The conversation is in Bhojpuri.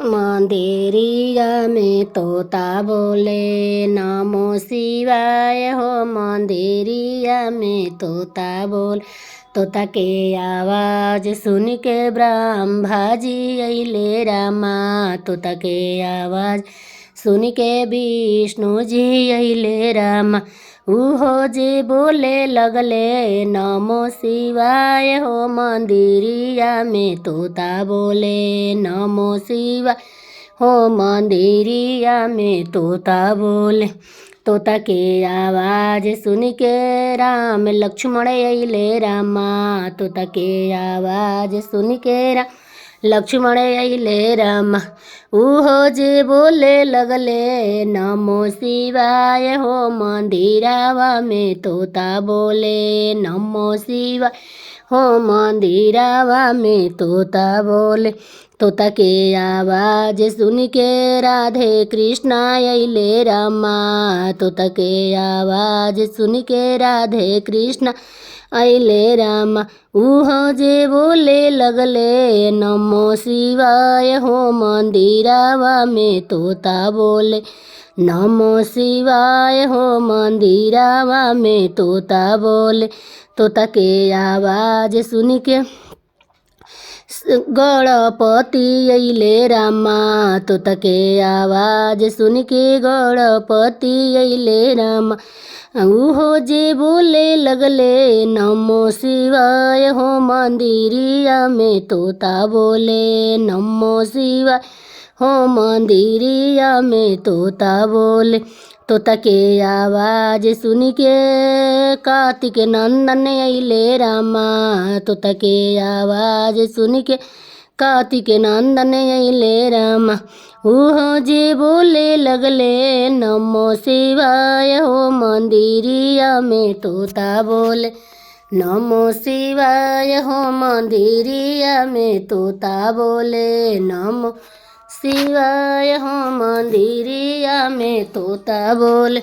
मंदिरिया में तोता बोले नमो शिवाय हो मंदिरिया में तोता बोल। तोता के आवाज सुन के ब्रह्मा जी अइले रामा। तोता के आवाज सुन के विष्णु जी अइले रामा। उहो जे बोले लगले नमो शिवाय हो मंदिरिया में तोता बोले नमो शिवाय हो मंदिरिया में तोता बोले। तोता के आवाज सुन के राम लक्ष्मण अइले रामा। तोता के आवाज सुन के राम लक्ष्मण अइले रामा। उहो जे बोले लगले नमो शिवाय हो मंदिरावा में तोता बोले नमो शिवाय हो मंदिरावा में तोता बोले। तोता के आवाज सुन के राधे कृष्ण अइले रामा। तोता के आवाज सुन के राधे कृष्ण अइले रामा। उहो जे बोले लगले नमो शिवाय हो मंदिरावा में तोता बोले नमो शिवाय हो मंदिरावा में तोता बोले। तोता के आवाज सुन के गणपति अइले रामा। तोता के आवाज सुन के गणपति अइले रामा। उहो जे बोले लगले नमो शिवाय हो मंदिरिया में तोता बोले नमो शिवाय हो मंदिरिया में तोता बोले। तोता के आवाज सुन के कार्तिक नंदन अइले रामा। तोता के आवाज सुन के कार्तिक नंदन अइले रामा। उहो जे बोले लगले नमो शिवाय हो मंदिरिया में तोता बोले नमो शिवाय हो मंदिरिया में तोता बोले नमो शिवाय हो मंदिरिया में तोता बोले।